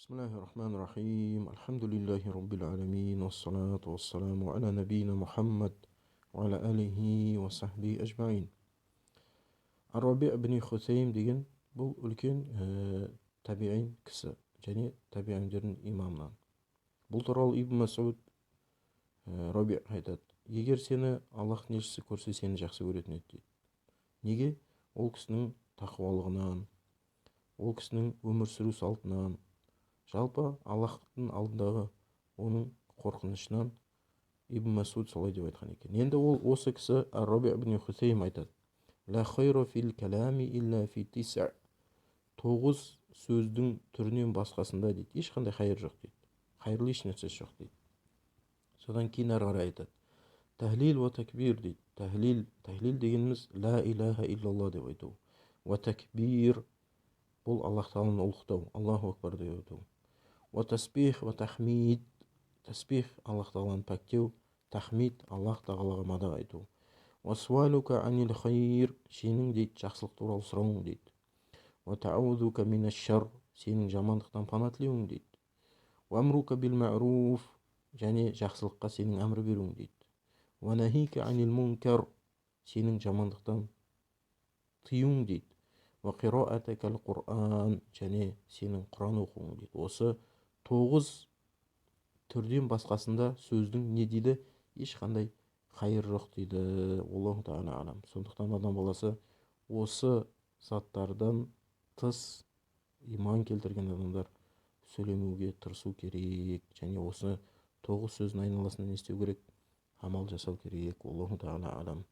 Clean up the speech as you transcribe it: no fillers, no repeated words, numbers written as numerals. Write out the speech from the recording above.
بسم الله الرحمن الرحيم. الحمد لله رب العالمين، والصلاة والسلام على نبينا محمد وعلى آله وصحبه أجمعين. Ар-Раби ибн Хусейм деген бұл үлкен табиин кісі және табииндердің имамынан. Бұл туралы Ибн Масуд Раби айтады: егер сені Аллахтың елшісі көрсе, сені жақсы көретін еді дейді. Неге? Ол кісінің тақуалығынан, ол кісінің өмір сүру салтынан, жалпы Аллахтың алдындағы оның қорқынышынан Ибн Масуд солай деп айтқан екен. Енді ол осы кісі Ар-Раби ибн Хусейм айтады: «Ла хайра фил калами илля фи тис'a», 9 сөздің түрінен басқасында дейді ешқандай хайыр жоқ дейді, хайырлы еш нәрсесі жоқ дейді. Содан кейін ары қарай айтады: тәхлил уа такбир дейді. Тәхлил, тәхлил дегеніміз ла илаха иллалла деп айту. Уа такбир, бұл Аллах тағаланы ұлықтау, Аллаху акбар деп айту. Уа тасбих уа тахмид, тасбих Аллах тағаланы пәктеу, тахмид Аллах тағалаға мадақ айту. Уа суалука анил хайр, сенің дейді жақсылық туралы сұрауың дейді. Уа таауذука минаш шар, сенің жамандықтан пана тілеуің дейді. Уа амрука бил маъруф, және жақсылыққа сенің әмір беруің дейді. Уа нахика анил мункар, сенің жамандықтан тыюың дейді. Уа қираатакал құран, және сенің Құран оқуың дейді. Осы 9 түрден басқасында сөздің не дейді, ешқандай хайыр жоқ дейді. Аллаху тағала алам. Сондықтан адам баласы осы заттардан тыс иман келтірген адамдар сөйлемеуге тырысу керек және осы 9 сөздің айналасында не істеу керек? Амал жасау керек. Аллаху тағала алам.